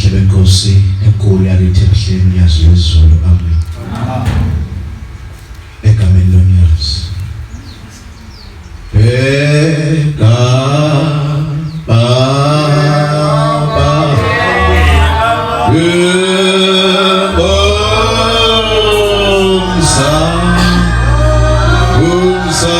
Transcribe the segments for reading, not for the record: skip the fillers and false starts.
Ubuhle benkosi enkulu yakithi ebuhleni uNyazi lwezulu. Amen. Egameni loNyazi. Bheka Baba. Umsa umsa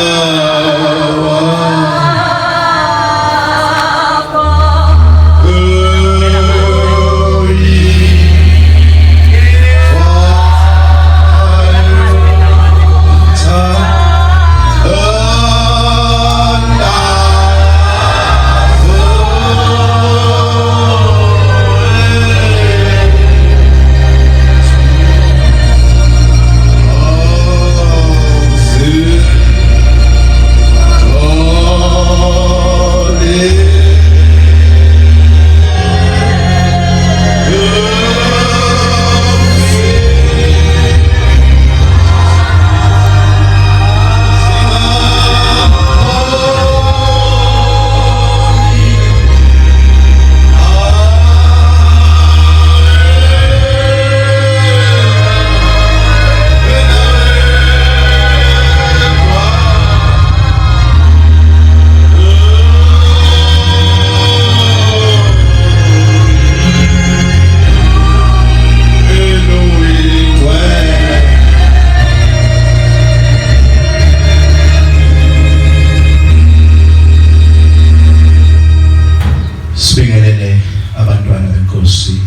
Sibingelele abantwana benkosi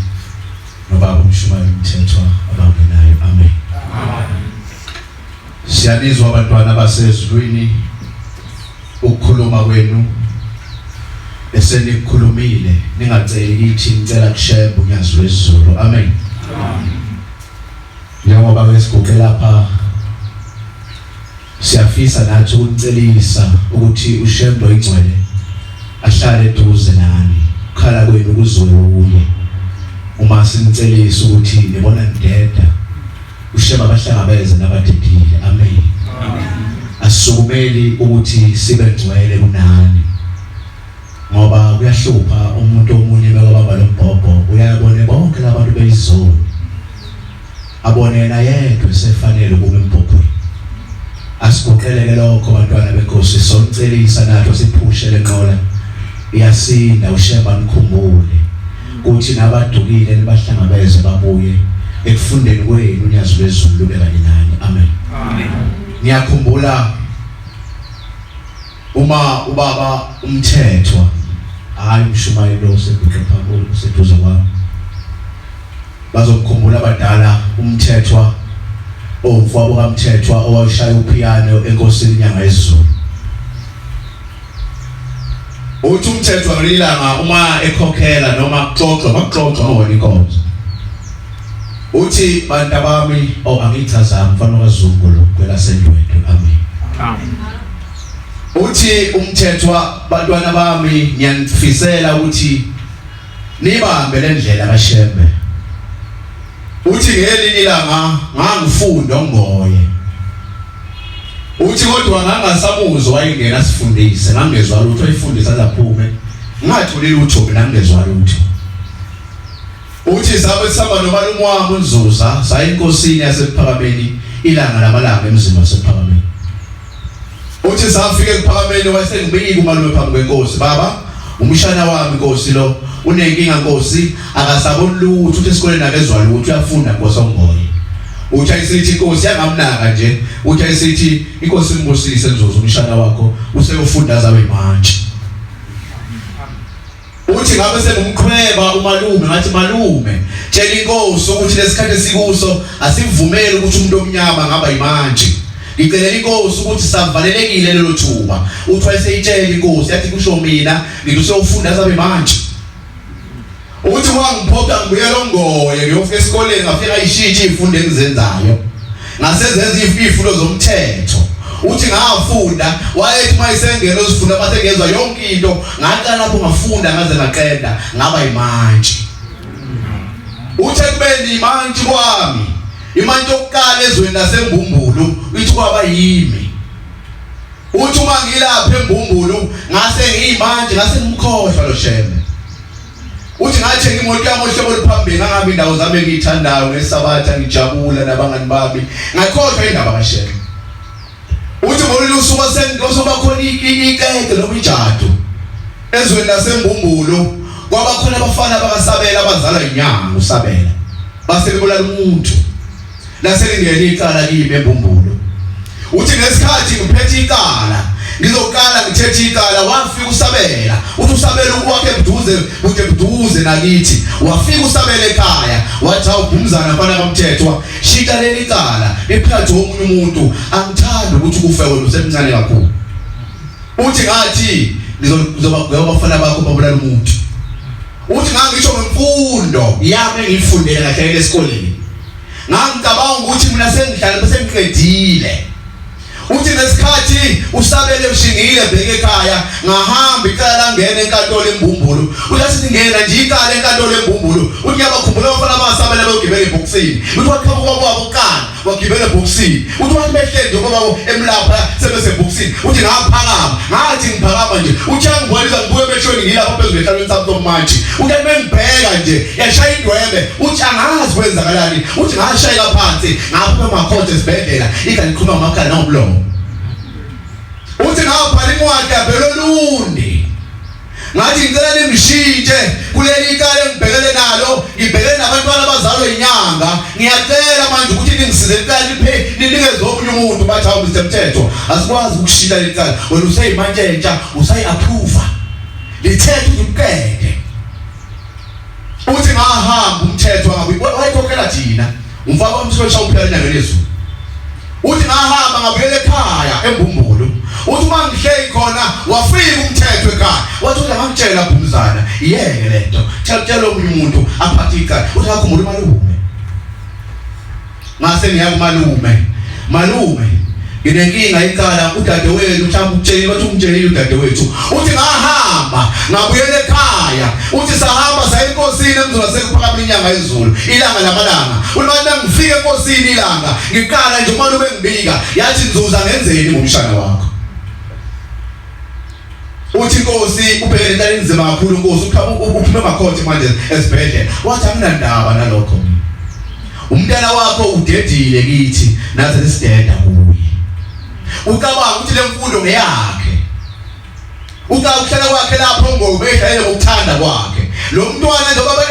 nobaba umshumayeli uMthethwa abangenayo. Amen. Siyanizwa abantwana basezulwini ukukhuluma kwenu esenikukhulumile ningaceli kithi ngicela kushembe uNyazi lwezulu. Amen. Njengoba besiguqe lapha siyafisa nathi ukunicelisa ukuthi uShembe oyingcwele ahlale eduze nani ukukhala kwenu kuziwe kuye uma sinicelisa ukuthi nibona nideda uShembe abahlangabeze nabadedile. Amen. Asisukumeli ukuthi sibe ngcwele kunani ngoba kuyahlupha umuntu omunye bekabamba lo mbhobho uyabone bonke labantu beyizoni abone yena yedwa esefanele ukuma embhobhweni. Asiguqeleke lokho bantwana benkosi sonicelisa nathi siphushe lenqola iyasinda uShemba nikhumbule kuthi nabadukile nibahlangabeze babuye ekufundeni kwenu uNyazi lwezulu lube kanye nani. Amen. Amen. Ngiyakhumbula uma ubaba uMthethwa hayi umshumayeli lo oseguqe phambi oseduze kwami Bazokukhumbula abadala uMthethwa owumfowabo kaMthethwa owashaya upiano enkosini inyanga yezulu. Uthi uMthethwa ngelinye ilanga uma ekhokhela noma kuxoxwa makuxoxwa ngowona inkonzo. Uthi bantu abami oh angichazanga mfana kaZungu lo kwelaseNdwedwe. Amen. Amen. Uthi uMthethwa bantwana bami ngiyanifisela ukuthi nibambe lendlela kaShembe. Uthi ngelinye ilanga ngangifunda ongoye. Uthi kodwa ngangasamuzwa wayengena sifundise ngangezwa lutho ayifundisa azaphume ngatholi lutho mina ngingezwa lutho. Uthi sabe sihamba nomalume wami uNzuza saya enkosini yaseKuphakameni ilanga lamalanga emzini waseKuphakameni. Uthi safika ekuphakameni wayesengibika umalume phambi kwenkosi baba umshana wami nkosi lo unenkinga nkosi akasaboni lutho uthi esikoleni akezwa lutho uyafunda nkosi ongoye. Uthi ayisithi inkosi yangamnaka nje uthi ayisithi inkosi imbusise Nzuzu umshana wakho useyofunda azabe manje. Uthi ngabe sengumqhweba umalume ngathi malume tshela inkosi ukuthi lesikhathi esikuso asivumeli ukuthi umuntu omnyama ngaba yimantshi. Ngicelela inkosi ukuthi savalelekile lelo thuba. Uthi wayeseyitshela inkosi yathi kusho mina ngithi useyofunda azabe mantshi. Uthi wangiphoqa ngibuyela ongoye ngiyofika esikoleni ngafika ishintshe izifundo engizenzayo. Ngasezenza izifundo zomthetho. Uthi ngafunda wayethi uma isengena uzifunda base ngezwa yonke into ngaqala lapho ngafunda ngaze ngaqeda ngaba imantshi. Uthe kubeni imantshi kwami imantshi yokuqala ezweni laseMbumbulu ithi kwaba yimi. Uthi uma ngilapha eMbumbulu ngase ngiyimantshi ngase ngimkhohlwa lo Shembe. Uthi ngathenga imoto yami ohlobo oluphambili ngangihamba indawo zami engiyithandayo ngesabatha ngijabula nabangani bami ngakhohlwa indaba kaShembe. Uthi ngolunye usuku osoba khona iqede noma ijadu ezweni laseMbumbulu kwaba khona abafana bakasabela abazalwa inyanga usabela base bebulala umuntu laselingena icala kimi eMbumbulu. Uthi ngesikhathi ngiphethe icala ngizoqala ngithethe icala wafika usabela uthi usabela ukwakhe buduze bude buduze nakithi wafika usabela ekhaya wathi awubhumzana mfana kamthethwa Shintsha leli cala liphathwe omunye umuntu angithandi ukuthi kufe wena usemncane kakhulu. Uthi ngathi ngizobagweba abafana bakho babulala umuntu. Uthi ngangisho ngemfundo yami engiyifundele kahle esikoleni. Ngangicabanga ukuthi mina sengihlala bese ngiqedile. Uthi ngesikhathi usabele ushingile bheke ekhaya ngahamba icala langena enkantolo embumbulu. Uthi asithi ngena nje icala enkantolo embumbulu. Uthi ngiyabakhumbula abafana abasabele beyogibela ebhokisini. Uthi waqhamuka kwabo kuqala wagibela ebhokisini. Uthi wathi behleli nje kwabo emlapha sebesebhokisini. Uthi ngaphakama ngathi ngiphakama nje. Uthi angibonisa ngibuye emehlweni ngilapha phezulu ehlalweni sami somantshi. Uthi bengibheka nje yashaya indwebe. Uthi angazi kwenzakalani. Uthi ngashayeka phansi ngaphuma emakhothe esibhedlela igazi liqhuma ngamakhala nangomlomo. Uthi ngabhala incwadi yabhelo lundi. Ngathi ngicela ningishintshe kuleli icala engibhekene nalo, ngibhekene nabantwana abazalwe inyanga. Ngiyacela manje ukuthi ningisize icala liphe ninikeze omunye umuntu bathi hawu Mr Mthetho, asikwazi ukushintsha leli cala. Wena useyimantshentsha, usayi-approve. Lithethe uqede. Uthi ngahamba umthetho wangabe wayikhokhela thina. Umfaka wamsosha uphela enyangeni yezulu. Uthi ngahamba ngabuyela ekhaya eMbumbulu. Uthi uma ngihleli khona wafika umthetho ekhaya. Wathi uthi ngamtshela Phumzana, iyeke lento. Tshela omunye umuntu aphathe icala. Uthi ngakhumbula umalume. Ngase ngiya kumalume. Malume, nginenkinga icala udadewenu mhlawumbe ukutshelile wathi umtshelile udadewethu. Uthi ngahamba ngabuyela ekhaya. Uthi sahamba saya enkosini emzini wasekuphakamela inyanga yezulu, ilanga lamalanga. Uthi manje ngifike enkosini ilanga, ngiqala nje umalume ngibika, yathi nzuza ngenzeni ngomshana wakho. Uthi inkosi ubhekene into enzima kakhulu inkosi uphume emakhothe manje esibhedlela. Wathi anginandaba nalokho mina. Umntana wakho udedile kithi nathi sesideda kuye. Ucabanga ukuthi lemfundo ngeyakhe. Ucabanga ukuhlala kwakhe lapho ngoba edlalele ngokuthanda kwakhe. Lo mntwana njengoba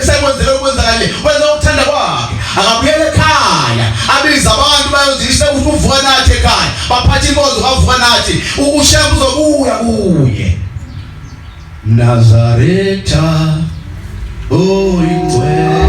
esekwenzele okwenzakale wenza ukuthanda kwakhe. Akabuyele ekhaya abize abantu bayozisa ukuthi uvuka nathi ekhaya. Baphatha inkonzo kavuka nathi uShembe uzobuya kuye. Nazaretha oyingcwele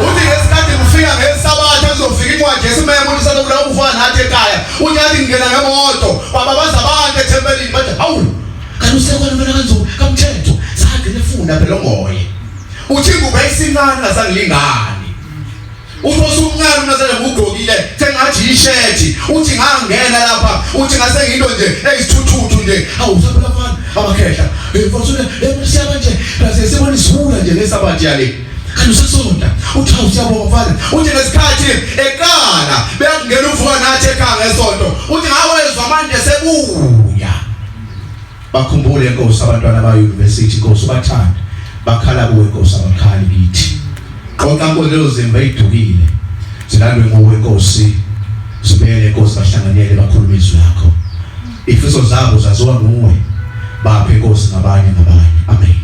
Uthi ngesikhathi kufika ngesabatha kuzofika incwadi yesimemo ukuthi sazokula ukufa nathi ekhaya. Uthi athi ngingena ngemoto bababaza abantu ethempelini bathi hawu kanti usekhona mina kanzulu kamthetho sagcina efunda phela ongoye. Uthi ingubo ayisincane ngasangilingani. Uthi osumncane unazana ngugqokile sengathi ishethi uthi ngangena lapha uthi ngase ngento nje eyisithuthuthu nje awu saphela mfana abakhehla eh mfana eh siyaba nje phela sibona isihula nje lesabathi yale kanti usasonta uthi awu siyabonga mfana uthi ngesikhathi eqala beyakungena uvuka nathi ekhaya ngesonto uthi ngawezwa manje sebuya Bakhumbule Nkosi abantwana ba university Nkosi ubathande bakhala kuwe Nkosi abakhali kithi. Qoqa Nkosi lezo zimvu eyidukile zilandwe nguwe Nkosi zibuyele Nkosi bahlanganyele bakhulume izwi lakho. Ifiso zabo zaziwa nguwe baphe Nkosi ngabanye ngabanye. Amen.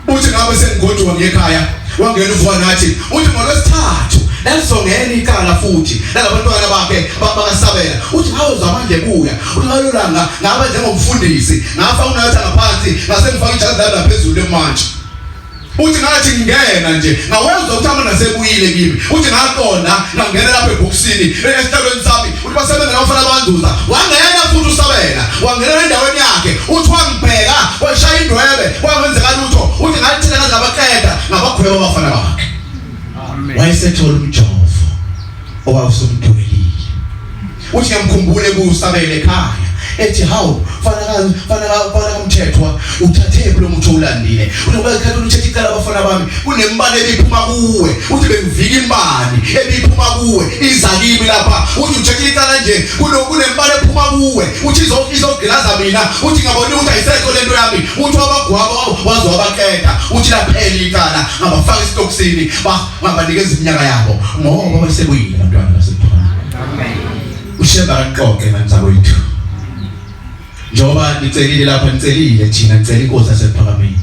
Uthi ngabe sengigoduka ngiye ekhaya wangena uvuka nathi uthi ngolwesithathu lalizongena icala futhi lalabantwana bakhe bakasabela uthi ngawuzwa amandla ebuya uthi ngalolo langa ngaba njengomfundisi ngafa unatha ngaphansi ngase ngifaka ijazi lami laphezulu emantshi uthi ngathi ngingena nje ngawezwa ukuthi amandla sebuyile kimi uthi ngaqonda ngangena lapha ebhokisini esihlalweni sami uthi basebenza nabafana abanduza wangena futhi usabela wangena endaweni yakhe uthi wangibheka washaya indwebe. Wayesethola umjovo owawusumdukelile. Uthi ngiyamkhumbula ekusabele ekhaya ethi hawu fana ka fana ka fana kaMthethwa uthathe lo muthi owulandile unoba ikhathi uthethe icala abafana bami kunembane ebiphuma kuwe uthi bengivika imbani ebiphuma kuwe iza kimi lapha uthi uthethe icala nje kunembane ephuma kuwe uthi izogqilaza mina uthi ngabona ukuthi ayisekho lento yami uthi wabagwaba waze wabaqeda uthi laphela icala ngabafaka esitokisini ngabanikeza iminyaka yabo ngoba basebuyile abantwana basekhona. Amen. Ushemba kaqoqe ngani zakwethu. Njengoba nicelile lapha nicelile thina nicela inkosi yasephakameni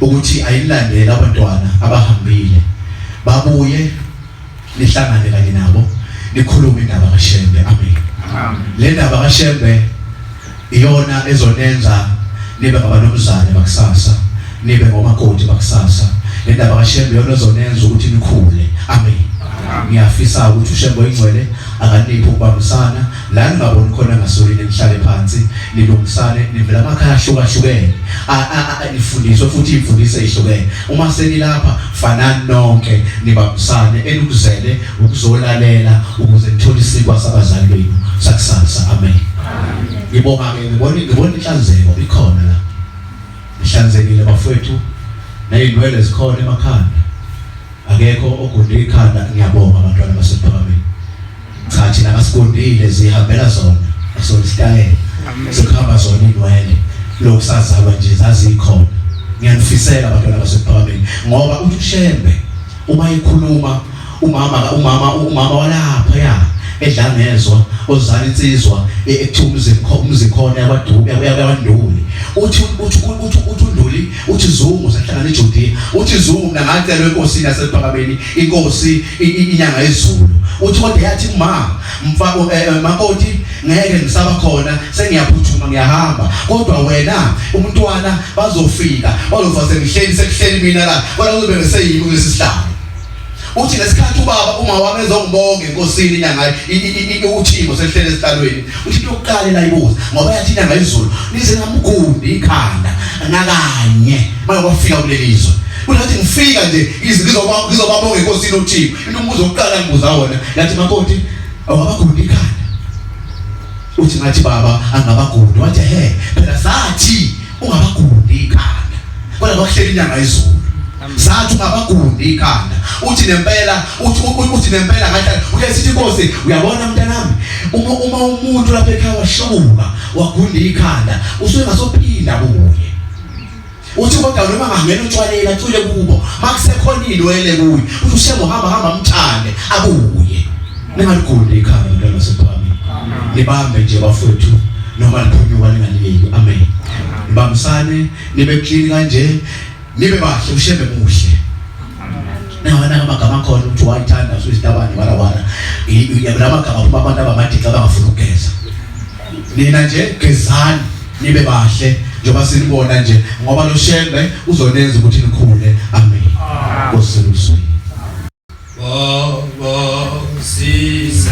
ukuthi ayilandele abantwana abahambile babuye nihlangane kanye nabo nikhulume indaba kaShembe. Amen. Le ndaba kaShembe iyona ezonenza nibe ngabanomzane bakusasa, nibe ngomakoti bakusasa. Le ndaba kaShembe iyona ezonenza ukuthi nikhule. Amen. Ngiyafisa ukuthi uShembe oyingcwele akaniphe ukubambisana la ningaboni khona ngasolini, nihlale phansi nilungisane, nivela amakhaya ahlukahlukene, nifundiswe futhi imfundiso ezihlukene. Uma senilapha fanani nonke nibambisane enikuzele ukuzolalela ukuze nithole isinkwa sabazali benu sakusasa. Amen. Ngibonga ke, ngibona inhlanzeko ikhona la, ihlanzekile bafowethu, nezinwele zikhona emakhanda, akekho ogunde ikhanda. Ngiyabonga abantwana basePhakameni. Cha, thina kasigundile, zihambela zona, asona isitayela sekuhamba zona inwele lokusazalwa nje zazikhona. Ngiyanifisela abantwana basePhakameni ngoba uthi uShembe uma ekhuluma umama walapha ya edlangezwa ozala insizwa ekuthiwa umzikhona yakwaDube yakwaNduli, uthi uthi uthi uthi uNduli uthi Zungu sahlangana eJudea, uthi Zungu mina ngacelwa enkosini yasePhakameni, inkosi inyanga yezulu, uthi kodwa yathi ma mfako makoti ngeke ngisaba khona, sengiyaphuthuma ngiyahamba, kodwa wena umntwana bazofika bazofa sengihleli sekuhleli mina la, kodwa kuzobe ngiseyimi kulesi sihlalo. Uthi ngesikhathi ubaba uma wami ezongibonga enkosini inyanga uThimbo sekuhleli esihlalweni, uthi into yokuqala elayibuza ngoba yathi inyanga yezulu nize ngamgundi ikhanda nakanye manje kwafika kuleli zwe. Uthi ngifika nje ngizobabonga enkosini uThimbo, into umbuzo wokuqala ngibuza wona yathi makoti awubagundi ikhanda. Uthi ngathi baba angabagundi, wathi he phela sathi ungabagundi ikhanda kodwa kwakuhleli inyanga izulu, sathi ungabagundi ikhanda. Uthi nempela uthi nempela ngathi uthi sithi inkosi uyabona mntanami, uma umuntu lapha ekhaya wahlubuka wagunda ikhanda usuke ngasophinda kuye. Uthi kodwa noma ngangena utshwaleni acwile kubo makusekhona inwele kuye, uthi ushembe uhamba hamba mthande abuye. Ningaligundi ikhanda bantwana basePhakameni, nibambe nje bafowethu noma liphunyuka ningaliyeki. Amen. Nibambisane nibe clean kanje nibe bahle, ushembe muhle. Nawana amagama akhona ukuthi wayithanda usuyizitabane wala wala la magama aphuma abantu abamadixa abangafuni ukugeza. Nina nje gezani nibe bahle njengoba sinibona nje, ngoba lo Shembe uzonenza ukuthi nikhule. Amen. Nkosi uzwile. Baba size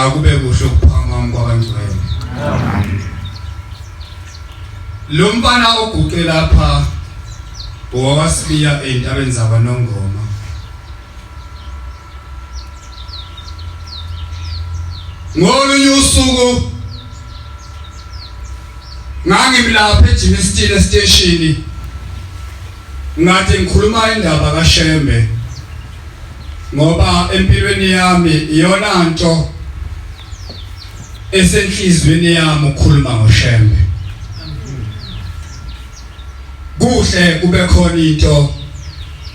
Akube kuhle ukuphakama kwabangcwele. Amen. Lo mfana oguqe lapha owakwaSibiya ezintabeni zakwaNongoma. Ngolunye usuku ngangimlapha eJimiston esiteshini ngathi ngikhuluma indaba kaShembe ngoba empilweni yami iyona nto esenhlizweni yami ukukhuluma ngoShembe. Kuhle kube khona into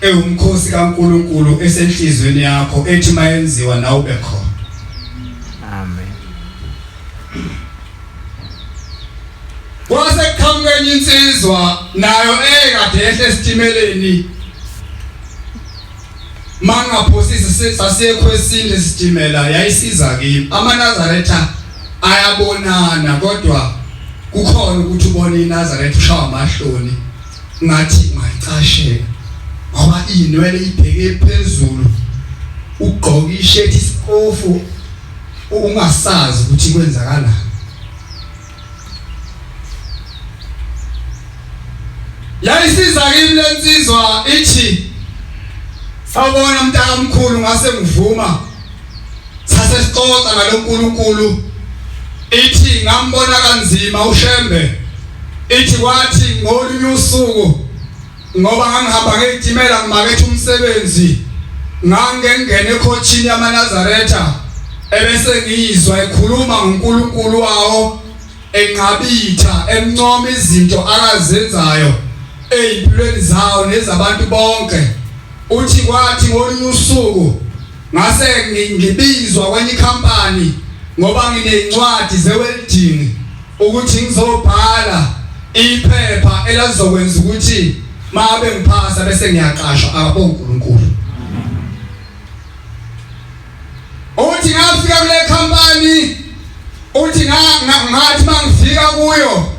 ewumkhosi kaNkuluNkulu esenhlizweni yakho ethi mayenziwa nawe ube khona. Amen. Kwase kuqhamuka enye insizwa nayo ekade yehle esitimeleni mangaphosisi sasekhwesini lesitimela yayisiza kimi. AmaNazaretha ayabonana kodwa kukhona ukuthi ubone iNazaretha ushawa amahloni ngathi ungacasheka ngoba inwele ibheke phezulu ugqoka ishethi isikofu ungasazi ukuthi kwenzakalani. Yayisiza kimi lensizwa ithi sawubona mntakamkhulu ngase ngivuma sase sixoxa ngaloNkulunkulu ithi ngambona kanzima uShembe ithi kwathi ngolunye usuku ngoba ngangihamba ngezitimela ngimaketha umsebenzi ngangengena ekhothini yamaNazaretha ebese ngizwa ekhuluma ngoNkulunkulu wawo enqabitha emncoma izinto akazenzayo ezimpilweni zawo nezabantu bonke. Uthi kwathi ngolunye usuku ngase ngibizwa kwenye ikhampani ngoba nginezincwadi zewelding ukuthi ngizobhala iphepha elazokwenza ukuthi mabe ngiphasa bese ngiyaqashwa akaboNkulunkulu. Uthi ngafika kule company, uthi ngathi mangifika kuyo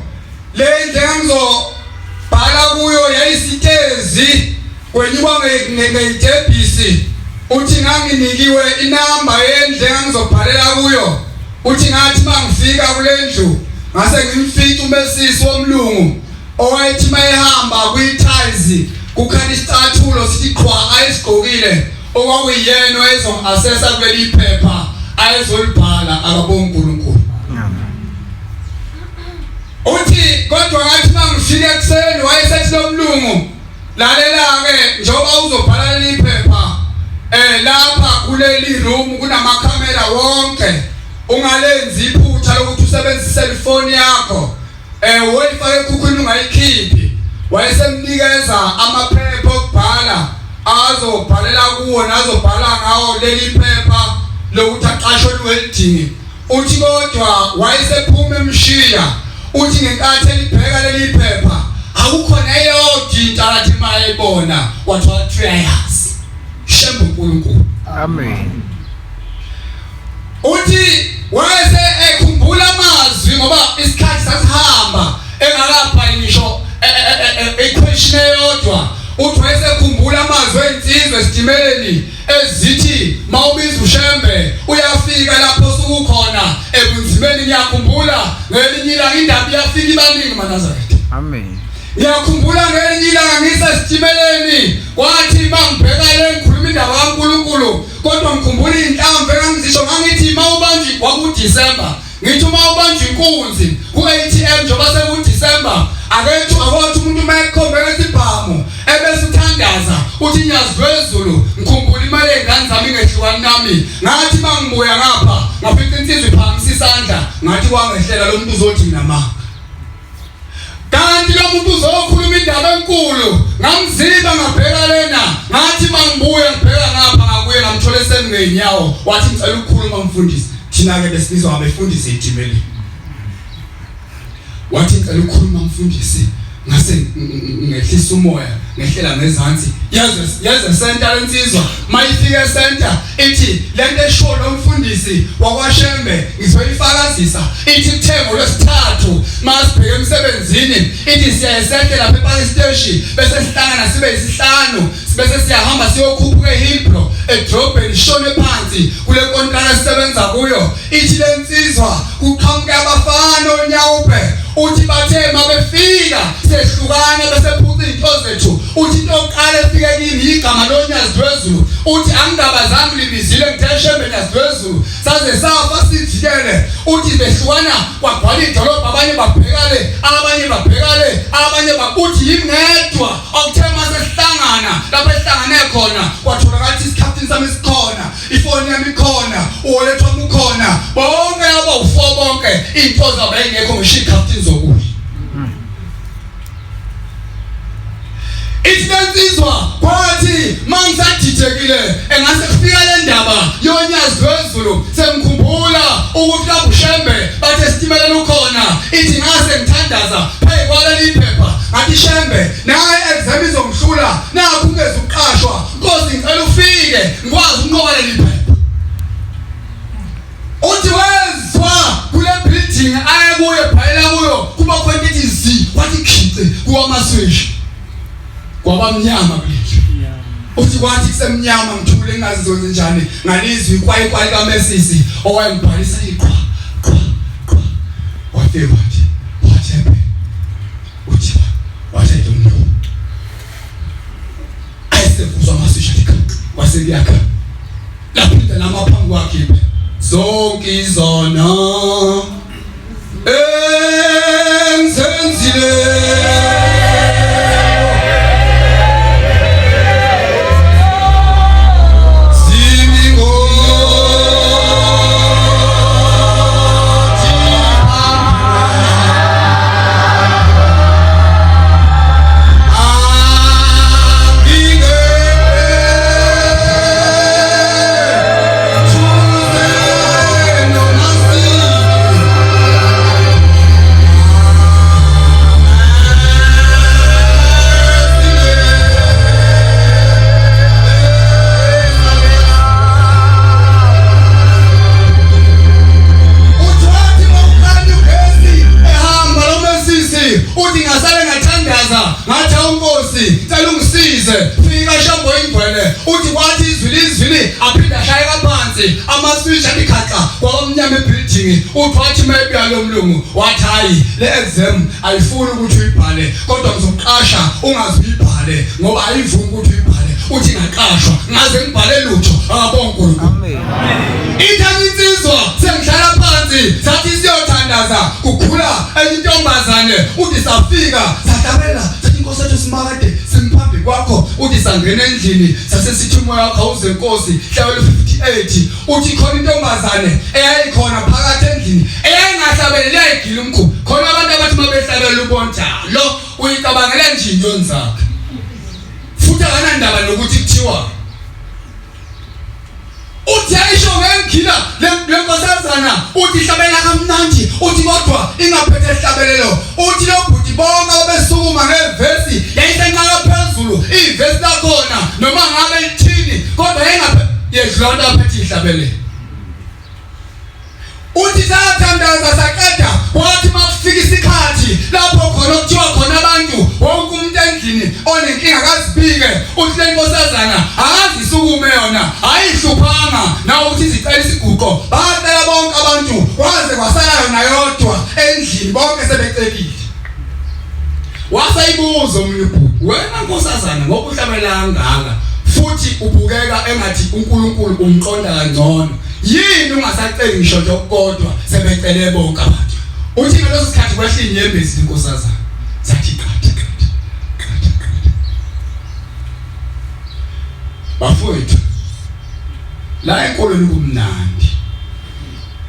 le ndlu engizobhala kuyo yayisitezi kwenyuka ngeyitebhisi. Uthi nganginikiwe inamba yendlu engizobhalela kuyo. Uthi ngathi mangifika kule ndlu ngase ngimfica umesisi womlungu owayethi mayehamba kwi-tiles kukhona isicathulo sithi qhwa ayesigqokile okwakuyiyena owayezom-assessa kuleli phepha ayezolibhala akabonkulunkulu. Uthi kodwa ngathi mangifika ekuseni wayesethi lo mlungu lalela-ke njengoba uzobhala leli phepha lapha kuleli room kunamakhamera wonke ungalenzi iphutha lokuthi usebenzise iselfoni yakho woyifaka ekhukhwini ungayikhiphi. Wayesemnikeza amaphepha okubhala azobhalela kuwo nazobhala ngawo leli phepha lokuthi aqashwe welding. Uthi kodwa wayesephuma emshiya. Uthi ngenkathi elibheka leli phepha akukho neyodwa into akathi mayebona wathi wathi uyayazi Shembe uNkulunkulu. Amen. Uthi wayese ekhumbula amazwi ngoba isikhathi sasihamba engakabhali ngisho equestion eyodwa. Uthi wayesekhumbula amazwi ezinsizwa esitimeleni ezithi mawubiza uShembe uyafika lapho osukukhona ebunzimeni. Ngiyakhumbula ngelinye ilanga indaba iyafika ibaningi maNazaretha. Amen. Ngiyakhumbula ngelinye ilanga ngisesitimeleni kwathi mangibheka le ngikhuluma indaba kaNkulunkulu kodwa ngikhumbula inhlamvu engangizisho ngangithi mawubanjwa kwakuDecember ngithi uma ubanjwa inkunzi ku-ATM njengoba sekuDecember akethu akothi umuntu uma ekhombe ngesibhamu ebese uthandaza uthi nyazi lwezulu ngikhumbula imali ey'ngane zami ingehlukani nami. Ngathi mangibuya ngapha ngafica insizwa iphakamisa isandla ngathi kwangehlela lo muntu uzothi mina ma kanti lo muntu uzokhuluma indaba enkulu. Ngamziba ngabheka lena ngathi mangibuya ngibheka ngapha ngakuye ngamthola esemngenyawo wathi ngicela ukukhuluma mfundisi. Thina ke besibizwa ngabefundisi ejimeli. Wathi ngicela ukukhuluma mfundisi, ngase ngehlisa umoya ngehlela ngezansi. Yaze center lensizwa mayifika center ithi lento esho lo mfundisi wakwaShembe ngizoyifakazisa. Ithi kuthengo lwesithathu masibheke emsebenzini ithi siyayesehle lapha ePark Station bese sihlangana sibe isihlanu. Sibese siyahamba siyokhuphuka eHillbrow edrobheni shone phansi kule kontraka esisebenza kuyo. Ithi lensizwa kuqhamuke abafana onyawupe uthi bathe mabefika sehlukana bese phuca izinto zethu uthi into yokuqala efike kimi igama lonyazi lwezulu uthi angingabazange libizile ngithe shembe nyazi lwezulu saze safa sivikele uthi behlukana kwagcwala idolobha abanye babheka le abanye babheka le abanye bakuthi yimi ngedwa okuthe uma sesihlangana lapho esihlangane khona kwatholakala ukuthi isikhaftini sami sikhona ifoni yami ikhona uwallet wami ukhona bonke labo ufo bonke iy'nto zabo yayingekho ngisho iy'khaftini zokudla Ithi lensizwa kwathi mangisadidekile engase kufika le ndaba yonyazi lwezulu sengikhumbula ukuthi lapho uShembe bathi esitimeleni ukhona ithi ngase ngithandaza phezu kwaleli phepha ngathi Shembe naye exam izongihlula nakho ungeze uqashwa Nkosi ngicela ufike ngikwazi ukunqoba leli phepha Uthi wezwa kule building aye kuyo bhalela kuyo kuba khona into ethi zi wathi khice kuwamaswishi kwaba mnyama kuleli uthi kwathi kusemnyama ngithule ngingazi ngizokwenza njani ngalizwa ikwayikwali kamesisi owayengibhalisa iqhwa qhwa qhwa wafika wathi what happened uthi what I don't know ayesevuzwa amaswishi athi kwase kuyakha laphinda lama phambi kwakhe impela zonke izono engizenzile Uthi ngasale ngathandaza ngathi awunkosi cela ungisize fika shambo ingcwele uthi kwathi izwi lizwili aphinde ashayeka phansi amaswitch athi khaxa kwabamnyama ebuilding uthi wathi mayebuya lo mlungu wathi hayi le exam ayifuni ukuthi uyibhale kodwa ngizoqasha ungaze uyibhale ngoba ayivumi ukuthi uyibhale uthi ngaqashwa ngaze ngibhale lutho akabonga uNkulunkulu Amen. Ithe insizwa sengihlala phansi sathi siyothandaza kukhula enye intombazane uthi safika sahlabela sathi inkosi yethu simakade simphambi kwakho uthi sangena endlini sase sithi umoya wakho awuze nkosi hlabela 58 uthi khona intombazane eyayikhona phakathi endlini eyayingahlabeleli yayigila umkhuba khona abantu abathi mabehlabela ubonjalo uyicabangela nje inyoni zakhe futhi akanandaba nokuthi kuthiwa uthi ayisho ngengila le nkosazana uthi ihlabela kamnandi uthi kodwa ingaphethe ihlabelelo uthi lo bhuti bonke abesukuma ngevesi yayisenqaka phezulu ivesi lakhona noma ngabe lithini kodwa yayingaphe yedlula abantu abaphethe ihlabelelo Uthi sathandaza saqeda wathi makufika isikhathi lapho khona okuthiwa khona abantu wonke umuntu endlini onenkinga kazibike uthi le nkosazana akazi isukume yona ayihluphanga nawe uthi izicela isiguqo bacela bonke abantu kwaze kwasala yona yodwa endlini bonke sebecelile Waseyibuza omunye ubhuti, wena nkosazana ngoba uhlabela kangaka futhi ubukeka engathi uNkulunkulu umqonda kangcono. Yini ungasaceli ngisho nje okukodwa sebecele bonke abantu. Uthi ngaleso sikhathi kwehla inyembezi inkosazana. Zathi qatha qatha qatha qatha. Bafowethu la enkolweni kumnandi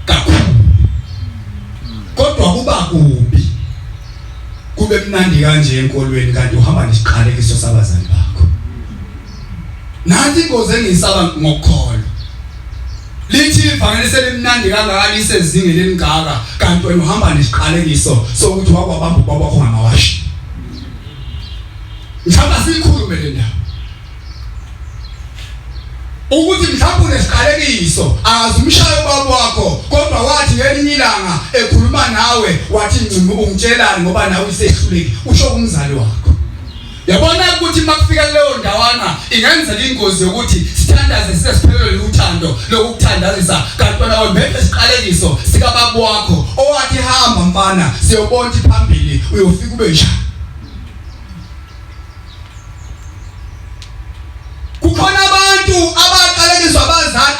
kakhulu. Kodwa kuba kubi kube mnandi kanje enkolweni kanti uhamba nesiqalekiso sabazali bakho nanti ingozi engiyisaba ngokukholwa lithi ivangeli selimnandi kangaka lisezingeni elingaka kanti wena uhamba nesiqalekiso sokuthi wakwabamba ubaba wakho ngamawashi mhlawumbe asiyikhulume le ndaba ukuthi mhlawumbe unesiqalekiso akazumshaya ubaba wakho kodwa wathi ngelinye ilanga ekhuluma nawe wathi ncimi ungitshelani ngoba nawe usehluleki usho kumzali wakho. Yabona ukuthi makufika kuleyo ndawana ingenzeka ingozi yokuthi sithandaze size siphelelwe uthando lokukuthandazisa kanti wena wembethe isiqalekiso sikababa wakho owathi hamba mfana siyobona ukuthi phambili uyofika ube njani. Kukhona abantu abaqalekiswa abazali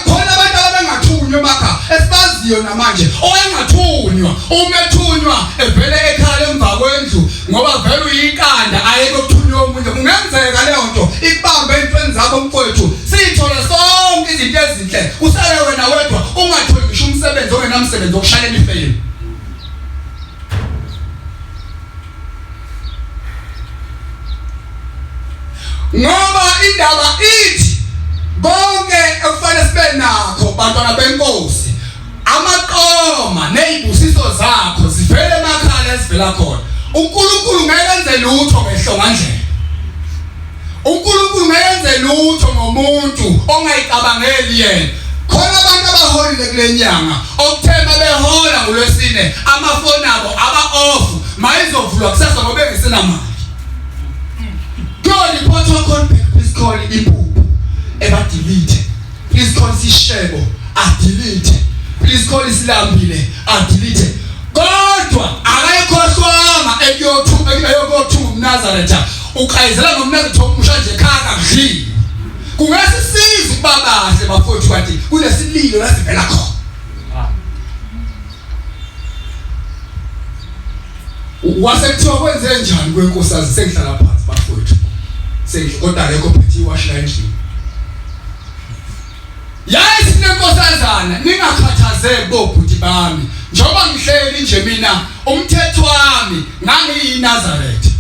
khona abantu ababengathunywa emakhaya esibaziyo namanje owayengathunywa uma ethunywa evele ekhala emva kwendlu ngoba vele uyinkanda ayeke ukuthunywa omunye kungenzeka leyo nto ikubambe entweni zakho mfowethu siyithole sonke izinto ezinhle kusale wena wedwa ungatholi ngisho umsebenzi ongenamsebenzi wokushayela ifeyili. Ngoba indaba ithi konke ekufanele sibe nakho bantwana benkosi amaqoma nezibusiso zakho zivele emakhaya ezivela khona. uNkulunkulu ngeke enze lutho ngehlongandlela. uNkulunkulu ngeke enze lutho ngomuntu ongayicabangeli yena. Khona abantu abaholile kule nyanga okuthe mabehola ngolwesine amafoni abo aba off mayizovulwa kusasa ngoba bengesenamali. Kuyoliphothwa call back please call impuphu ebadelete. Please call isishebo adelete. Please call isilambile adelete. Kodwa akayikhohlwanga ekuyothuka ekuyothuka umNazaretha. Uqayizela ngomNazaretha omusha nje khaka kudliwe. Kungasisiza ukuba bahle bafowethu kanti kunesililo la sivela khona. Wase kuthiwa kwenze njani kwenkosazi sengihlala phansi bafowethu. Sengihle kodwa akekho phethe iwashi la endlini. Yayi sinenkosazana ningakhathazeki bobhuti bami. Njengoba ngihleli nje mina umthetho wami ngangiyiNazaretha.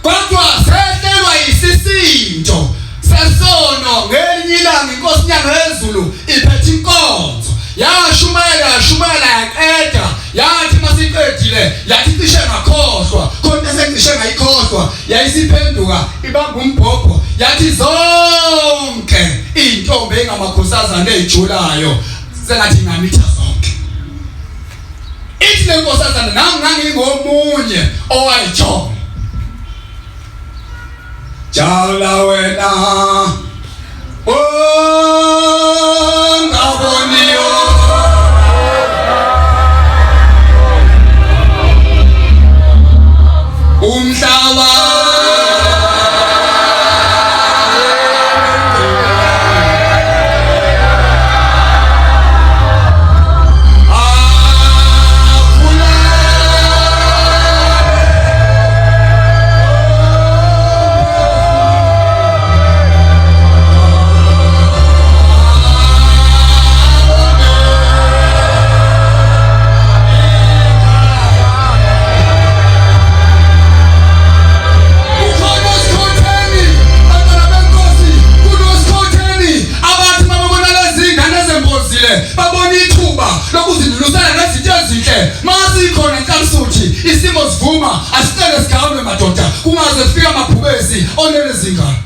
Kodwa sehlelwa yisisinto sesono ngelinye ilanga inkosi inyanga yezulu iphethe inkonzo yashumayela yashumayela yaqeda yathi masiqedile yathi cishe ngakhohlwa khona sengicishe ngayikhohlwa yayisiphenduka ibamba umbhobho yathi zonke izintombi engamakhosazana ezijulayo sengathi ngamitha zonke. Ithi le nkosazana nami ngangingomunye owayijola. Jala wena ongaboniyo umhlaba Kukhona osikhotheni bantwana benkosi, kunosikhotheni abathi mababona lezi ngane ezembozile babona ithuba lokuzidlulisela ngezinto ezinhle. Masikhona inhlansuthi isimo sivuma asicele sigawulwe madoda kungaze kufike amabhubesi onele zingane.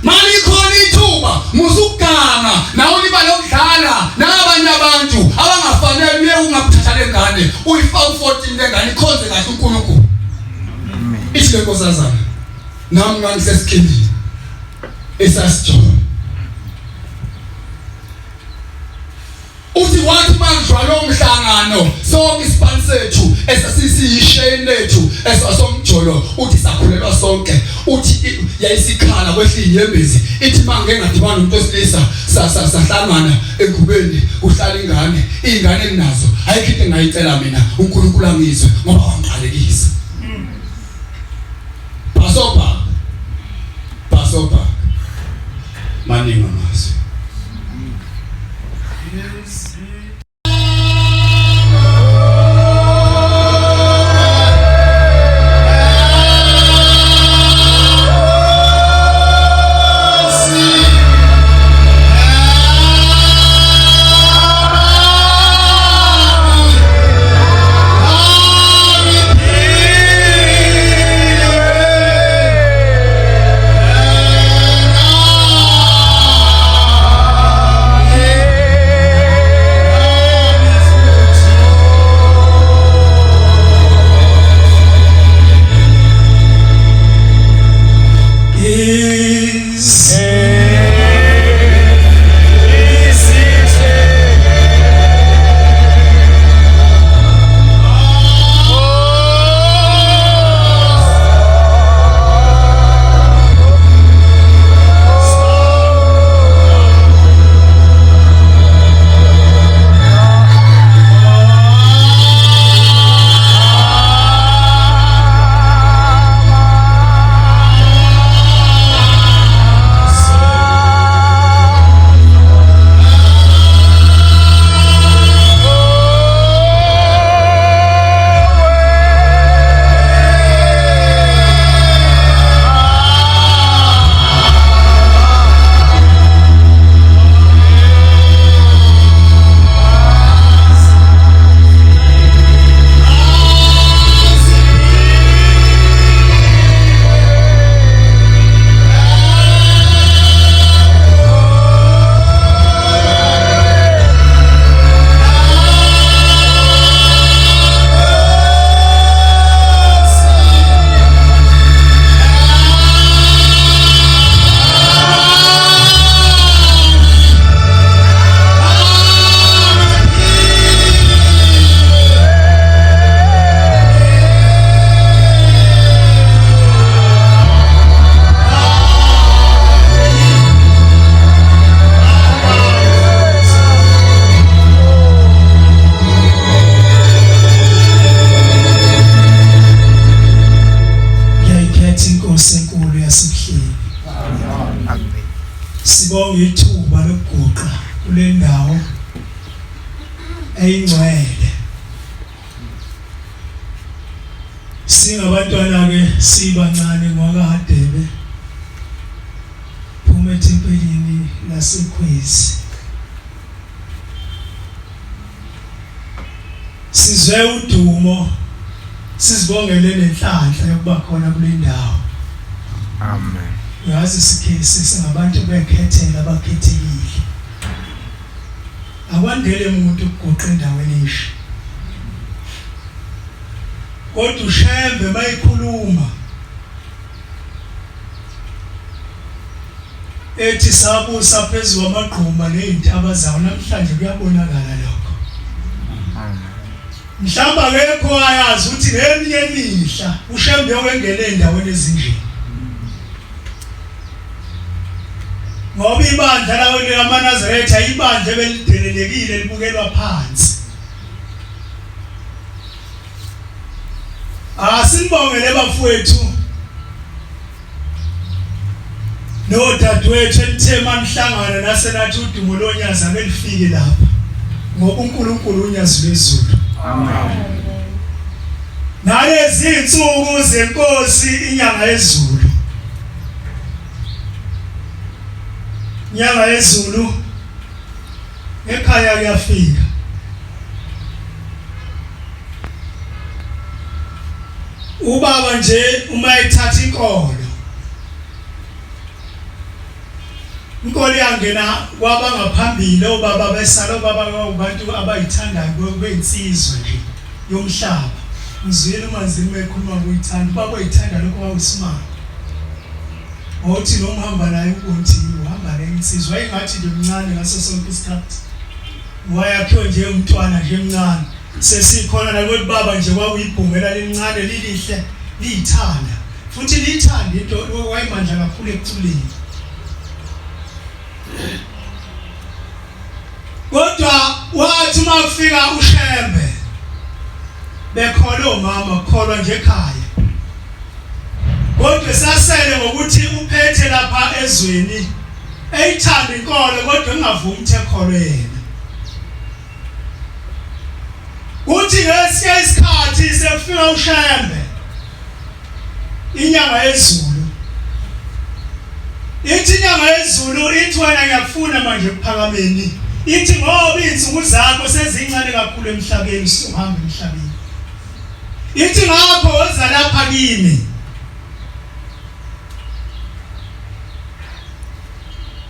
Malikhona ithuba musukuganga nawe libala ukudlala nabanye abantu abangafanele uye ungakuthatha lengane uyifaka u14 lengane ikhonze kahle uNkulunkulu. Ithi le nkosazana nami ngangisesikhindini esasijola. Uthi wathi makudlwa lowo mhlangano sonke isipani sethu esasisiyisheni lethu esasomjolo uthi sakhulelwa sonke uthi yayisikhala kwehla inyembezi ithi mangike ngadibana nomuntu wesilisa sahlangana engubeni kuhlala ingane izingane enginazo ayikho into engayicela mina uNkulunkulu angizwe ngoba wangiqalekisa. Bhasobha bhasobha maningi amazwi. Eyingcwele. Singabantwana ke sibancane ngwakaHadebe. Phuma ethempelini laseKhwezi. Sizwe udumo sizibongele nenhlanhla yokuba khona kule ndawo. Amen. Uyazi sikhesi singabantu bekhethela abakhethekile. Akwandele umuntu ukuguqa endaweni esha. Kodwa uShembe mayikhuluma ethi sabusa phezu kwamagquma nezintaba zawo namhlanje kuyabonakala lokho. Mhlawumbe akekho ayazi ukuthi ngeminye imihla uShembe wengena endaweni ezinje. Ngoba ibandla lawo lamaNazaretha ibandla ebelidelelekile libukelwa phansi. Asinibongele bafowethu nodadewethu enithe manihlangana nase nathi udumo lonyazi ake lifike lapha ngoba uNkulunkulu unyazi lwezulu. Amen. Nalezi insuku zenkosi inyanga yezulu. Inyanga yezulu ekhaya kuyafika. Ubaba nje uma ethatha inkolo inkolo yangena kwabangaphambili obaba besala obaba abantu abayithandayo beyinsizwa nje yomhlaba ngizwile uManzini uma ekhuluma kuyithanda ubaba oyithanda lokho kwawusimanga ngothi noma uhamba naye ukuthi uhamba nensizwa wayingathi nje mncane ngaso sonke isikhathi wayakhiwe nje umntwana nje emncane Sesikhona nakuthi baba nje kwakuyibhungela lelincane lilihle liyithanda futhi liyithanda into wayimandla kakhulu ekuculeni. Kodwa wathi uma kufika uShembe bekholwa omama kukholwa nje ekhaya. Kodwa sasele ngokuthi uphethe lapha ezweni eyithanda inkolo kodwa engavumi ukuthi ekholwe yena. Uthi ngesinye isikhathi sekufika uShembe inyanga yezulu ithi inyanga yezulu ithi wena ngiyakufuna manje ekuphakameni ithi ngoba izinsuku zakho sezincane kakhulu emhlabeni usuhamba emhlabeni ithi ngakho woza lapha kimi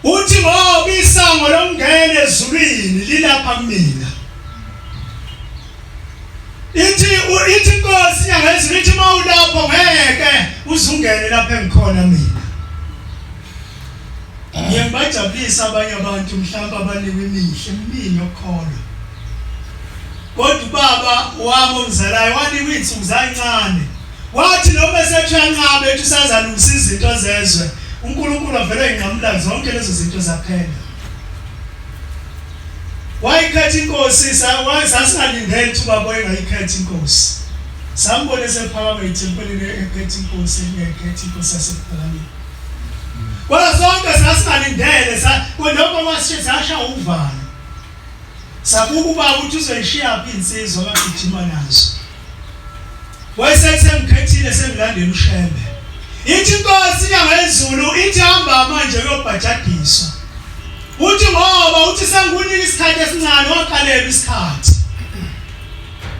Uthi ngoba isango lokungena ezulwini lilapha kumina. Ithi ithi inkosi inyanga yezulu ithi uma ulapho ngeke uzungene lapha engikhona mina. Ngiye ngibajabulisa abanye abantu mhlawumbe abanikwe imihle eminingi yokukholwa. Kodwa ubaba wami ongizalayo wanikwa iy'nsuku zancane. Wathi noma esethi uyanqaba ethi usazalungisa izinto zezwe, uNkulunkulu wavele wayinqamula zonke lezo zinto zaphela. Wayikhetha inkosi, sasingalindele ukuthi ubaba wayengayikhetha inkosi. Sambona esephakama ethempelini ekhetha inkosi, ekhetha inkosi yasekuphakameni. Kodwa sonke sasingalindele, lokho kwasishiya sasha uvalo. Sabuka ubaba ukuthi uzoyishiyaphi insizwa akagijima nazo. Wayesethi sengikhethile sengilandela uShembe. Ithi inkosi inyanga yezulu ithi hamba manje uyobhajadiswa. Uthi ngoba uthi sengikunika isikhathi esincane waqalelwa isikhathi.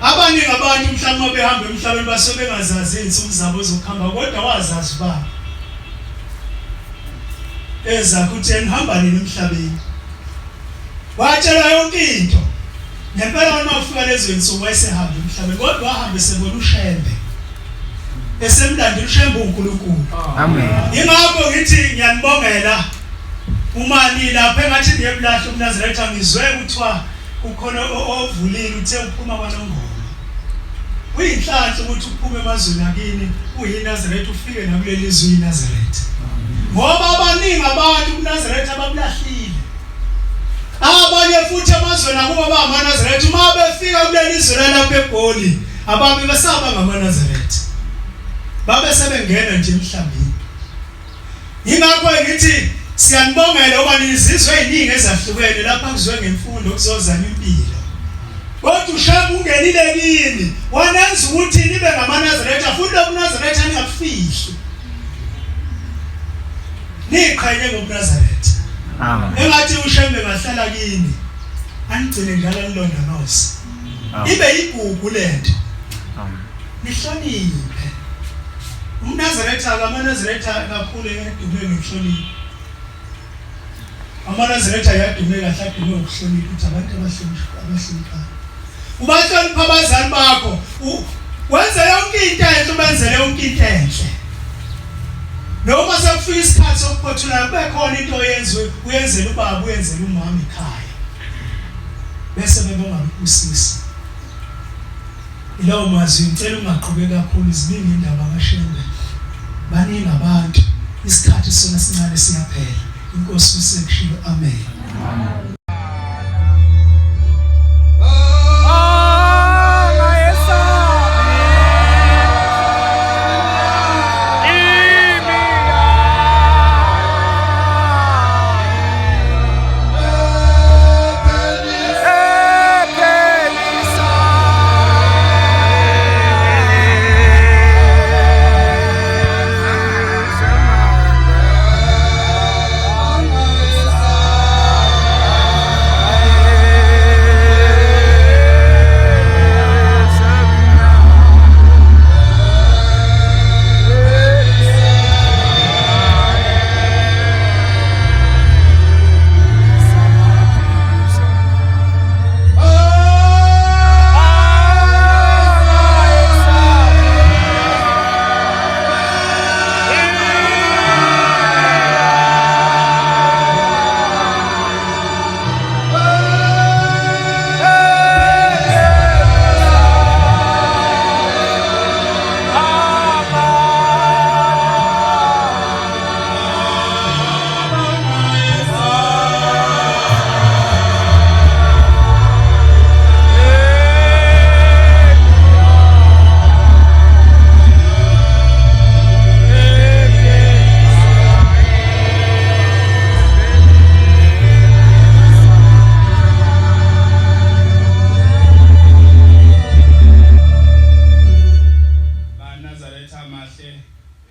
Abaningi abantu mhlawumbe behamba emhlabeni basuke bengazazi izinsuku zabo zokuhamba kodwa wazazi ubaba. Ezakho uthi enihamba nini emhlabeni. Watshelwa yonke into. Ngempela uma kufika lezo insuku wayesehamba emhlabeni kodwa wahamba esebona uShembe. Esemlandela uShembe uNkulunkulu. Amen. Ingakho ngithi ngiyanibongela uma nilapha engathi niyebulahla umNazaretha ngizwe kuthiwa kukhona ovulile uthe uphuma kwaNongoma. Kuyinhlanhla ukuthi uphume emazweni akini uyiNazaretha ufike nakuleli zwe uyiNazaretha. Ngoba abaningi abantu kuNazaretha babulahlile. Abanye futhi emazweni akubo bangamaNazaretha uma befika kuleli zwe lalapha eGoli ababe besaba ngamaNazaretha. Babe sebengena nje emhlambini. Yingakho ngithi siyanibongela ngoba nizizwe eziningi ezahlukene lapha kuzwe ngemfundo kuzozama impilo. Kodwa uShembe ungenile kini wanenza ukuthi nibe ngamaNazaretha futhi lobuNazaretha ningabufihli. Niqhenye ngobuNazaretha. Amen. Engathi uShembe ngahlala kini anigcine njalo anilondoloze. Ibe igugu lento. Amen. Nihloniphe. UmNazaretha amaNazaretha kakhulu edume ngenhlonipho. AmaNazaretha ayadume kahle adume ngokuhlonipha ukuthi abantu abahloniphayo. Ubahlonipha abazali bakho, wenze yonke into enhle, ubenzele yonke into enhle. Noma sekufika isikhathi sokuphothula kube khona into oyenziwe, uyenzele ubaba, uyenzele umama ekhaya. Bese bebonga usisi. Ilawo mazwi ngicela ungaqhubeki kakhulu ziningi indaba kaShembe. Baningi abantu isikhathi sona sincane siyaphela. Inkosi usekushilo amen. Amen.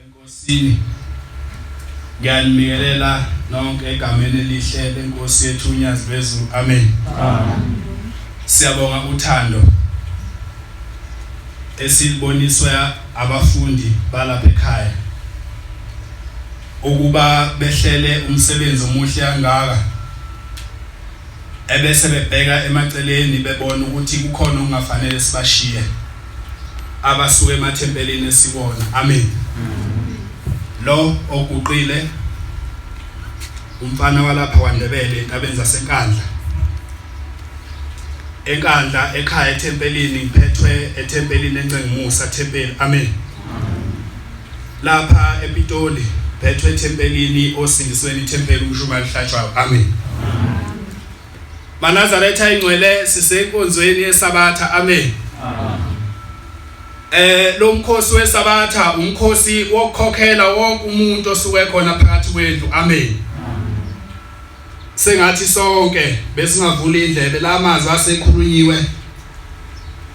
Enkosini. Ngiyanibingelela nonke egameni elihle lenkosi yethu uNyazi lwezulu. Amen. Amen. Siyabonga uthando esiliboniswe abafundi balapha ekhaya ukuba behlele umsebenzi omuhle kangaka ebese bebheka emaceleni bebona ukuthi kukhona okungafanele sibashiye abasuka emathempelini esibona amen lo oguqile umfana walapha kwaNdebele entabeni zaseNkandla eNkandla ekhaya ethempelini ngiphethwe ethempelini eNcengumusa thempeli amen lapha ePitoli phethwe ethempelini osindisweni ithempeli umshumayeli hlatshwayo amen MaNazaretha ingcwele sisenkonzweni yeSabatha amen Eh lo mkhosi weSabatha umkhosi wokukhokhela wonke umuntu osuke khona phakathi kwendlu amen Sengathi sonke besingavula indlebe lamazwi asekhulunyiwe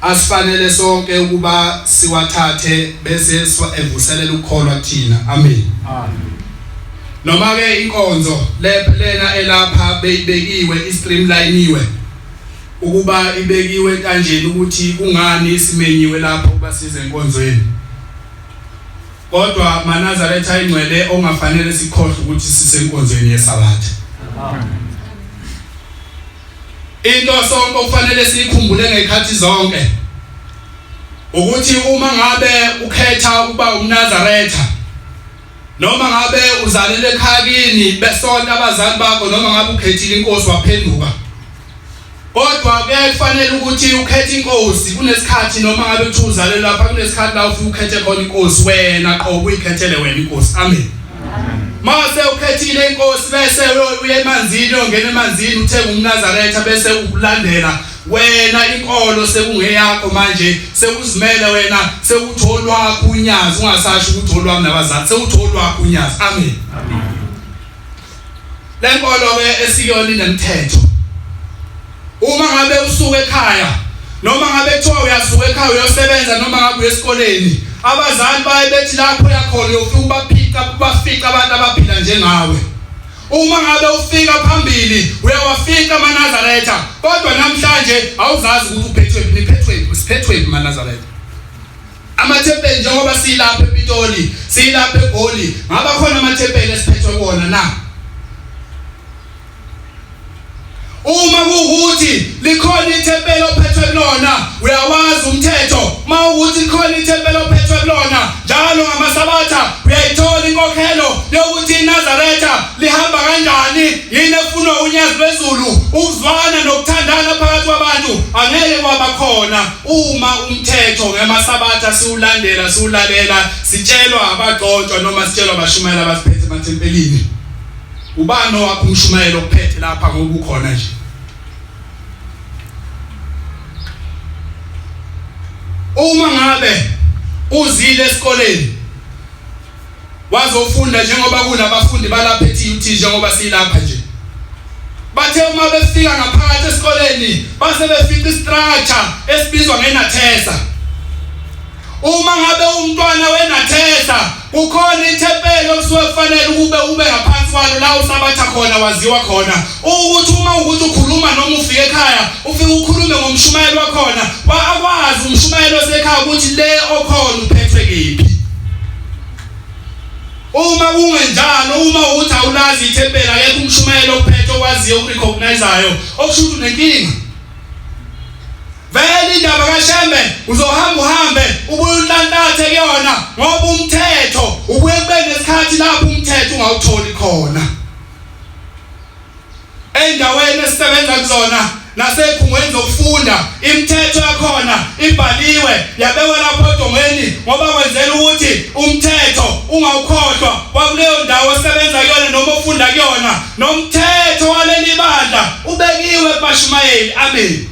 asifanele sonke ukuba siwathathe bese evuselela ukukholwa kuthina amen amen noma ke inkonzo lena elapha beyibekiwe istreamliniwe ukuba ibekiwe entanjeni ukuthi kungani simenyiwe lapha ukuba size enkonzweni kodwa maNazaretha ingcwele ongafanele sikhohlwe ukuthi sisenkonzweni yeSabatha amen Into sonke okufanele siyikhumbule ngekhathi zonke ukuthi uma ngabe ukhetha ukuba umNazaretha noma ngabe uzalele ekhaya kini besonta abazali bakho noma ngabe ukhethile inkosi waphenduka kodwa kufanele ukuthi ukhethe inkosi kunesikhathi noma ngabe kuthiwa uzalele lapha kunesikhathi la ufike ukhethe khona inkosi wena qobo uyikhethele wena inkosi amen Mase ukhethile inkosi bese uye emanzini uyongena emanzini uthenga umNazaretha bese ukulandela wena inkolo sekungeyakho manje sekuzimele wena sekuthi olwakho unyazi ungasasho ukuthi olwami nabazali sekuthi olwakho unyazi amen lenkolo ke esikuyona inemthetho uma ngabe usuka ekhaya Noma ngabe kuthiwa uyasuka ekhaya uyosebenza noma ngabe uya esikoleni, abazali baye bethi lapho uyakhona uyofika ubaphica ubafica abantu abaphila njengawe. Uma ngabe ufika phambili uyawafica amaNazaretha, kodwa namhlanje awuzazi ukuthi uphethwe niphethwe siphethwe amaNazaretha. Amathempeli njengoba silapha ePitoli, silapha eGoli, ngaba khona amathempeli esiphethwe kuwona na? Uma kuwukuthi likhona ithempeli ophethwe kulona, uyawazi umthetho. Uma ukuthi likhona ithempeli ophethwe kulona, njalo ngamaSabatha uyayithola inkokhelo yokuthi iNazaretha lihamba kanjani, yini efunwa unyazi lwezulu, ukuzwana nokuthandana phakathi kwabantu angeke kwaba khona uma umthetho ngemaSabatha siwulandela siwulalela sitshelwa abagcotshwa noma sitshelwa abashumayela abasiphethe emathempelini. Ubani owakho umshumayelo okuphethe lapha ngoba ukhona nje? Uma ngabe uzile esikoleni wazofunda njengoba kunabafundi balapha e-TUT njengoba silapha nje bathe uma befika ngaphakathi esikoleni base befica istructure esibizwa ngenathesa Uma ngabe umntwana wenathesa kukhona ithempeli okusuke kufanele ukube ube ngaphansi kwalo la usabatha khona waziwa khona ukuthi uma ukuthi ukhuluma noma ufike ekhaya ufike ukhulume ngomshumayeli wakhona akwazi umshumayeli osekhaya ukuthi le okhona uphethwe kephi uma kungenjalo uma ukuthi awulazi ithempeli akekho umshumayeli okuphethe okwaziyo okurecognizeayo okusho ukuthi unenkinga Vele indaba kaShembe uzohamba uhambe ubuye unhlanhlathe kuyona ngoba umthetho ubuye kube nesikhathi lapho umthetho ungawutholi khona. Endaweni esisebenza kuzona nasekhungweni zokufunda imithetho yakhona ibhaliwe yabekwa lapho odongeni ngoba kwenzela ukuthi umthetho ungawukhohlwa wakuleyo ndawo osebenza kuyona noma ofunda kuyona nomthetho waleli bandla ubekiwe kubashumayeli amen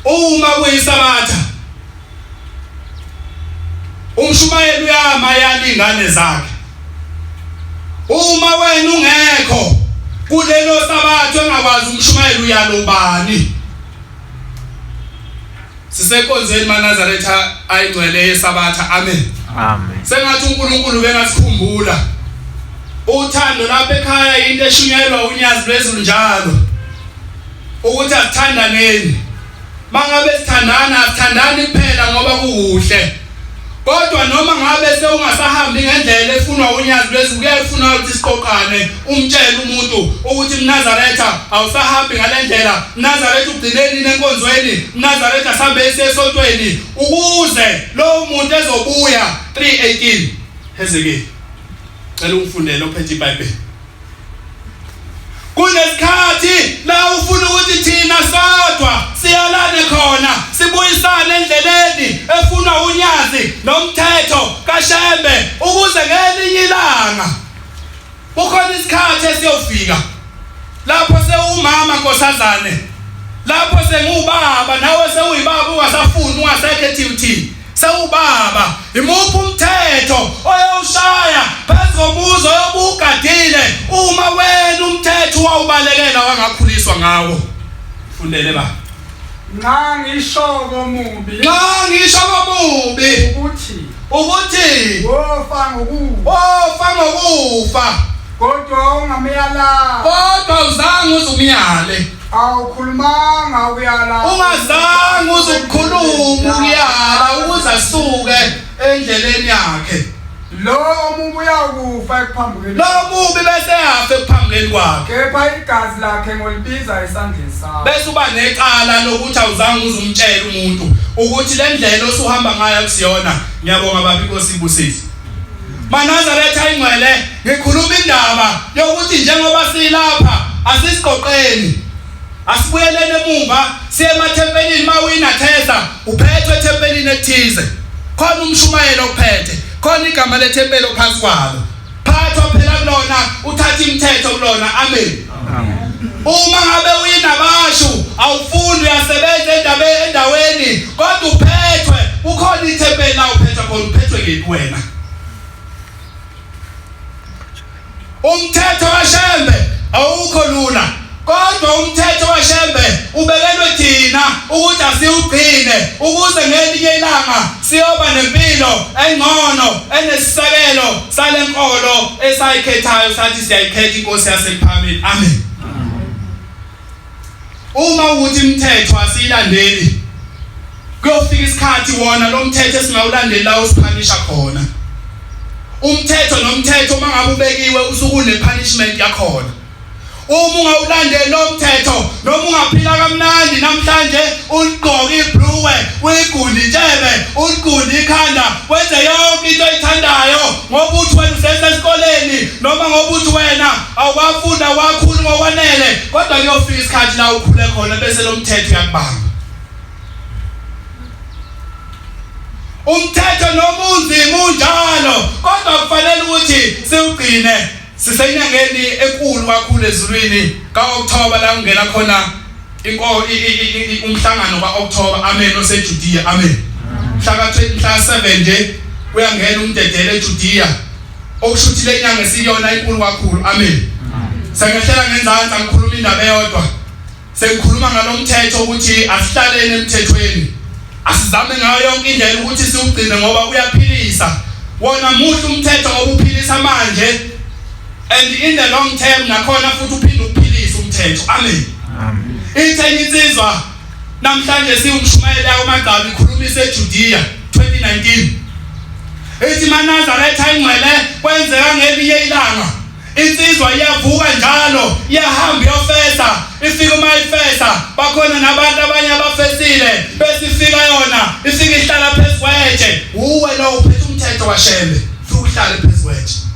Uma kuyisabatha umshumayeli uyama yala ingane zakhe. Uma wena ungekho kulelo sabatha engakwazi umshumayeli uyala ubani? Sisenkonzweni maNazaretha ayingcwele yesabatha amen. Amen. Sengathi uNkulunkulu bengasikhumbula. Uthando lapha ekhaya into eshunyayelwa unyazi lwezulu njalo. Ukuthi asithandaneni. Mangabe sithandana asithandani kuphela ngoba kukuhle. Kodwa noma ngabe sewungasahambi ngendlela efunwa unyazi lwezulu kuyafuna ukuthi siqoqane umtshele umuntu ukuthi mNazaretha awusahambi ngalendlela mNazaretha ugcine nini enkonzweni mNazaretha sambe esontweni ukuze lowo muntu ezobuya 318 Hezekiel cela ungifundele ophethe iBhayibheli Kunesikhathi la ufuna ukuthi thina sodwa siyalane khona sibuyisane endleleni efunwa unyazi nomthetho kaShembe ukuze ngelinye ilanga kukhona isikhathi esiyofika lapho sewumama nkosazane lapho sengiwubaba nawe sewuyibaba ungasafuni ungasekho eTUT Sewubaba, imuphi umthetho oyowushaya phezu komuzi oyobugadile uma wena umthetho wawubalekela wangakhuliswa ngawo? Fundele ba. Nxa ngisho komubi. Nxa ngisho komubi ukuthi ukuthi wofa ngokufa. Wofa ngokufa. Kodwa ungamyala. Kodwa uzange uzumyale. Awukhulumanga ukuyala. Ungazange uzukhuluma ukuyala ukuze asuke endleleni yakhe. Lo omubi uyakufa ekuphambukeni. Lo mubi bese yafa ekuphambukeni kwakhe. Kepha igazi lakhe ngolibiza esandleni sakho. Bese uba necala lokuthi awuzange uzumtshela umuntu ukuthi le ndlela osuhamba ngayo akusiyona. Ngiyabonga baba inkosi ibusise. MaNazaretha ingcwele ngikhuluma indaba yokuthi njengoba silapha asisiqoqeni asibuyeleni emumva siye emathempelini mawuyinathesa uphethwe ethempelini ethize khona umshumayelo ophethe khona igama lethempeli ophansi kwalo phathwa phela kulona uthatha imithetho kulona amen uma ngabe uyinabashu awufundi uyasebenza endaweni endaweni kodwa uphethwe kukhona ithempeli la uphethwe khona uphethwe kephi wena umthetho kaShembe awukho lula kodwa Kodwa umthetho kaShembe ubekelwe thina ukuthi asiwugcine ukuze ngelinye ilanga siyoba nempilo engcono enesisekelo salenkolo esayikhethayo sathi siyayikhetha inkosi yasePhamili. Amen. Uma ukuthi imithetho asiyilandeli kuyofika isikhathi wona lo mthetho esingawulandeli la usiphanisha khona. Umthetho nomthetho uma ngabe ubekiwe usukune punishment yakhona. Uma ungawulandeli lo mthetho noma ungaphila kamnandi namhlanje uligqoke ibhluwe uyigunde intshebe uligunde ikhanda wenze yonke into oyithandayo ngoba uthi wena usesesikoleni noma ngoba uthi wena awukwafunda wakhulu ngokwanele kodwa kuyofika isikhathi la ukhule khona bese lo mthetho uyakubamba. Umthetho noma unzima unjalo kodwa kufanele ukuthi siwugcine. Sisenyangeni enkulu kakhulu ezulwini kaOctober la kungena khona inko umhlangano kaOctober. Amen. OseJudea. Amen. Mhla ka mhla 7 nje uyangena umdedele eJudea. Okusho ukuthi lenyanga esiyona inkulu kakhulu. Amen. Sengehlela ngenzansi angikhuluma indaba eyodwa. Sengikhuluma ngalomthetho ukuthi asihlaleni emthethweni. Asizame ngayo yonke indlela ukuthi siwugcine ngoba uyaphilisa. Wona muhle umthetho ngoba uphilisa manje and in the long term nakhona futhi uphinde ukuphilisa umthetho. Amen. Amen. Ithe insizwa namhlanje siwumshumayeli yakoMagcabi ikhuluma iseJudea 2019. Ithi maNazaretha ingcwele kwenzeka ngelinye ilanga Insizwa iyavuka njalo iyahamba iyofesa ifika uma ifesa bakhona nabantu abanye abafesile bese ifika yona ifika ihlala phezu kwetshe uwe lo uphethe umthetho kaShembe ufike uhlale phezu kwetshe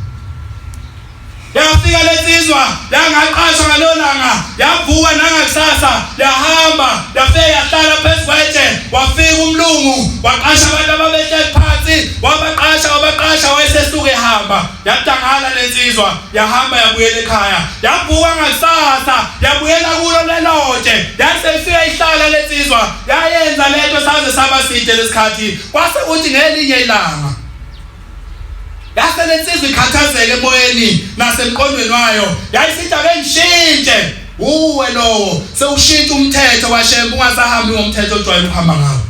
Yafika lensizwa yangaqashwa ngalolanga yavuka nangakusasa yahamba yafika yahlala phezu kwetshe wafika umlungu waqasha abantu ababehleli phansi wabaqasha wabaqasha wayesesuka ehamba Yadangala lensizwa yahamba yabuyela ekhaya. Yavuka ngakusasa yabuyela kulo lelotshe. Yase ifika ihlala lensizwa yayenza lento saze saba side lesikhathi. Kwase kuthi ngelinye ilanga yase lensizwa ikhathazeke emoyeni nasemqondweni wayo yayisithi ake ngishintshe uwe lowo sewushintsha umthetho kwaShembe ungasahambi ngomthetho ojwayele ukuhamba ngawo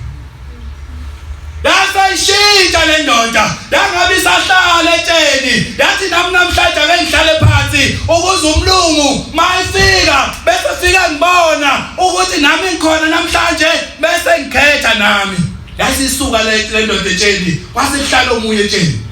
Yaseyishintsha le ndoda yangabe isahlala etsheni yathi nami namhlanje ake ngihlale phansi ukuze umlungu mayifika bese fika ngibona ukuthi nami ngikhona namhlanje bese ngikhetha nami yasisuka le ndoda etsheni kwase kuhlala omunye etsheni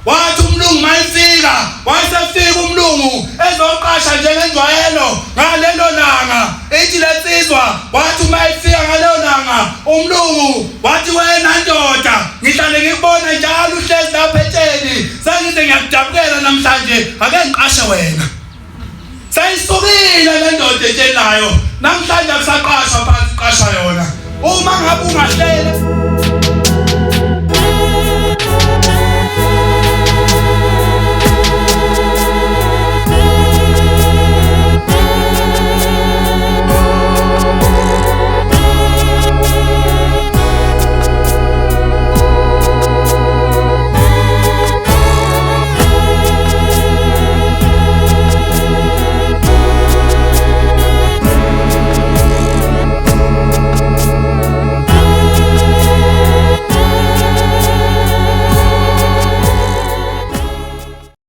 Wathi umlungu mayefika, wayesefika umlungu ezoqasha njengenjwayelo ngalelo langa. Ithi lensizwa wathi uma efika ngalelo langa umlungu wathi wena ndoda ngihlale ngikubona njalo uhlezi lapha etsheni sengize ngiyakudabukela namhlanje ake ngiqashe wena. Seyisukile le ndoda etshelayo namhlanje akusaqashwa phansi qashwa yona. Uma ngabe ungahlele